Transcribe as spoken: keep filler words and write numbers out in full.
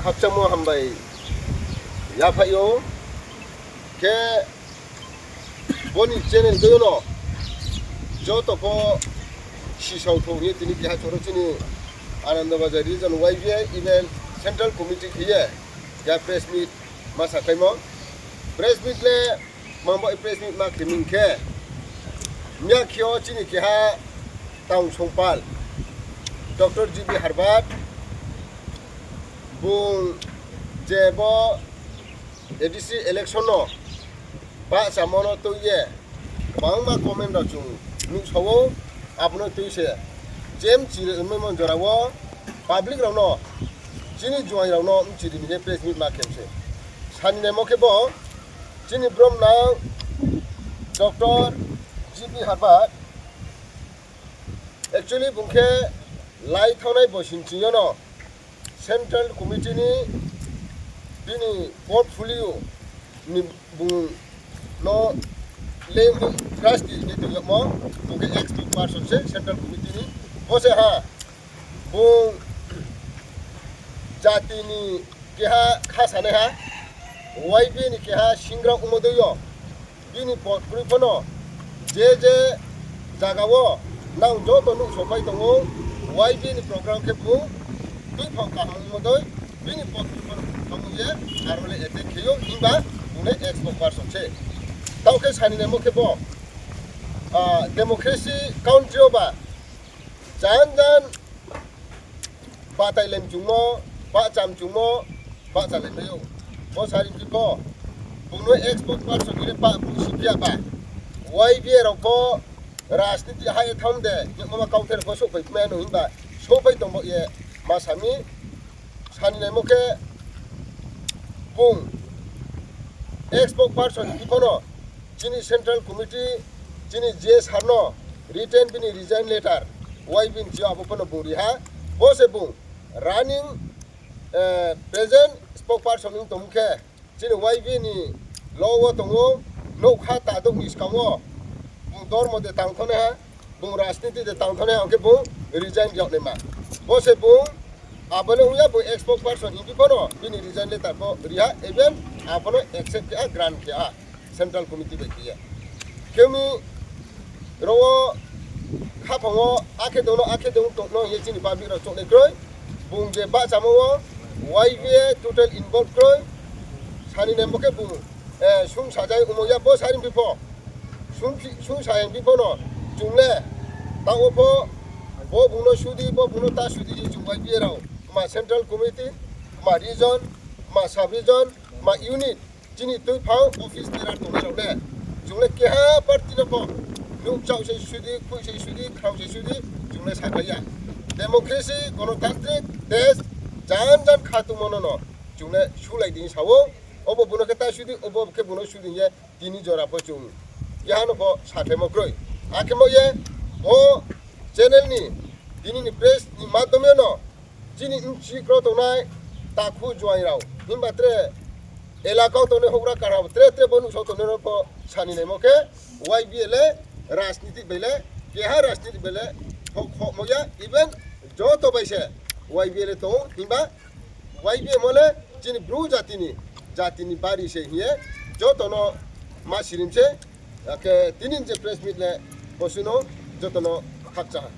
Khakchangmo hambai yaphaih ou. Khe boni channel dei no joto pho sisao thou hing ye tini keha choro chini Anandabazar region Y B A event central committee khe ye keha press meet ma sakhlaimo. Press meet le mangbo press meet ma khe ming khe, miya khe o chini keha town songpal Doctor G B Harbar, bung je bo A D C election no bahchamo no tui ye bangma comment rao chung nuhsao ou, abo no tui se je mchiri maimo jora wo public rao no, chini juaing rao no mchiri ni je press meet ma khe se. Sani naimo khe bo chini brom nang Doctor G B Harbar, actually bung khe lai thangnai bosi ni ching yo no central committee ni bini portfolio ni bung no le trustee ni tong yagmo, bung khe ex spokesperson se central committee ni. Bo se ha, bung jati ni keha kha sanaiha, Y B A ni keha singra ongmo dei yo, bini pot kroi pho no je je zaga wo nang joto nuhsopai tong ou, Y B A ni program khe bung tuiphang kaham ongmo dei, bini pot kroi pho no bung thanngmo ye, aro le attack khe ou, himba bung le ex spokesperson se. Taoh khe sani naimo khe bo, democracy country wo ba, jan jan batailai mchungmo, bahcha mchungmo, bahchalaimai ou. Bo sari phi pho, bung no ex spokesperson hing ye pah bung siphi ya ba, Y B A rao pho rajniti ha ye thanng de hingmo ma kauthai rao pho souhphai mai no himba souhphai tong baoh ye ma sa mi. Sani naimo khe bung ex spokesperson hing pho no chini central committee, chini G S sir no written bini resign letter Y B ni chi yo abo pho no bung ri ha. Bo se bung running, present spokesperson ong tong khe, chini Y B ni lo wo tong ou, nougkha tadouh ni skang wo bung dormo de tang thongnaiha, bung rajniti de tang thongnaiha, ong khe bung resign ri yag naima. Bo se bung abo le ong ya, bung ex spokesperson hing phi pho no bini resign letter pho ri ha, even abo no accept khe ha, grant khe ha central committee bai khe ye. Khe mi ro wo khaphang wo akhe dong no, akhe dong tong no hing ye chini public rao choungnai kroi. Bung je bahchamo wo Y B A total involve kroi. Sani naimo khe bung sungsajai ongmo ya bo sari phi pho, sungsa hing phi pho no chung le taoh wo pho bo bung no sudi, bo bung no ta sudi ye chung Y B A rao, kma central committee, kma region, kma sub region, kma unit, chini tuiphang office bearer tongnai rao le chung le keha party no pho nuhkchaoh se sudi, khui se sudi, khrao se sudi, chung le sakhlai ya. Democracy, gonotantrik desh, jan jan khatungmo no no chung le sulai di hing sa ou. Obo bung no khe ta sudi, obo khe bung no sudi hing ye tini jora pho chung keha no pho sakhlaimo kroi. Akhe mo ye bo channel ni, tini ni press ni madhyom yo no chini bchi kro tongnai takhu juaing rao, himba tre elaka wo tongnai houhgra kara tre tre bo nuhsao tongnai rao pho sani naimo khe, Y B A le rajniti bai le, keha rajniti bai le thoh khohmo ya, even joto bai se Y B A le tong ou, himba Y B A mo le chini Bru jati ni, jati ni bari se hing ye joto no ma sirim se. Akhe tini je press meet le bosuh no joto no khakchang ha.